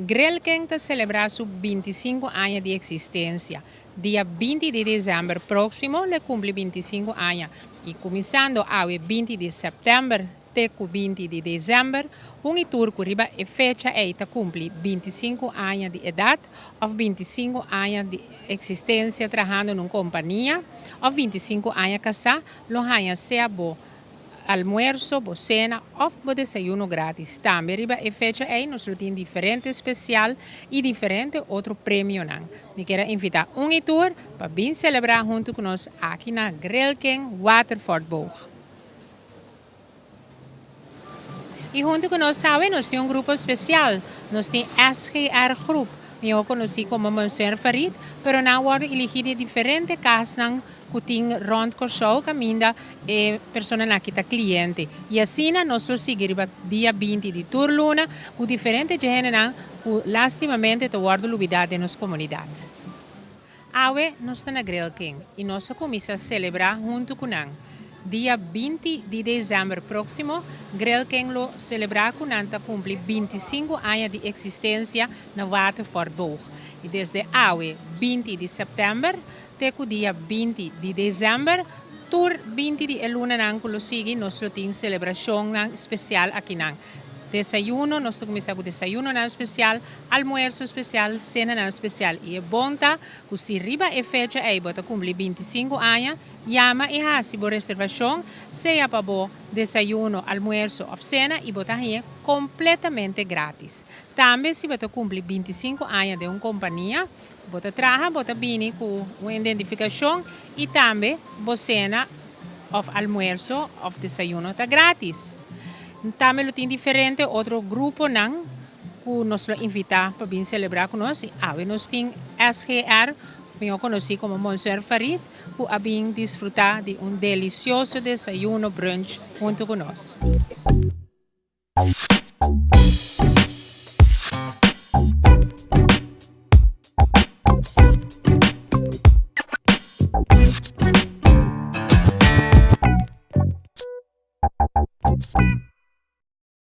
Grill King ta selebrá su 25 aña di eksistensia. Dia 20 di desèmber próksimo lo e kumpli 25 aña i kuminsando awe 20 di sèptèmber te ku 20 di desèmber, un i tur ku riba e fecha ei ta kumpli 25 aña di edat òf 25 aña di eksistensia trahando na un kompania òf 25 aña kasá lo haña sea bo almuerso, bo sena òf bo desayuno gratis. Tambe riba e fecha ei nos lo tin diferente spesial i diferente otro premionan. Mi kier a invitá un i tur pa bin selebrá huntu ku nos aki na Grill King Waterfort Boog. I huntu ku nos awe nos tin un grupo spesial. Nos tin SGR Groep, mihó konosí komo Monsieur Farid, pero nan a wòrdu eligí di diferente kasnan ku tin rònt Kòrsou kaminda e personanan aki ta kliente. I asina nos lo sigui riba dia 20 di tur luna ku diferente dje ku lástimamente ta wòrdu lubidá den nos komunidat. Awe nos ta na Grill King i nos a kuminsá selebrá huntu ku nan. Dia 20 di desèmber próksimo, Grill King lo selebrá ku nan ta kumpli 25 aña di eksistensia na Waterfort Boog. I desde awe 20 di sèptèmber, te ku dia 20 di desèmber, tur 20 di e lunanan ku lo sigui, nos lo tin selebrashon spesial akinan. Desayuno, nos ta kuminsá ku desayuno spesial, almuerso spesial, sena spesial. I e bon ta, ku si riba e fecha ei bo ta kumpli 25 aña, yama i hasi bo reservashon, sea pa bo desayuno, almuerso òf sena i bo ta kompletamente gratis. Tambe si bo ta kumpli 25 aña di un kompania, bo ta traha, bo ta bini ku un identifikashon i tambe bo sena òf almuerso òf desayuno ta gratis. Tambe lo tin diferente otro gruponan ku nos lo invitá pa bin selebrá ku nos. Awe nos tin SGR, mihó konosí komo Monsieur Farid, ku a bin disfrutá di un delisioso desayuno brunch huntu ku nos.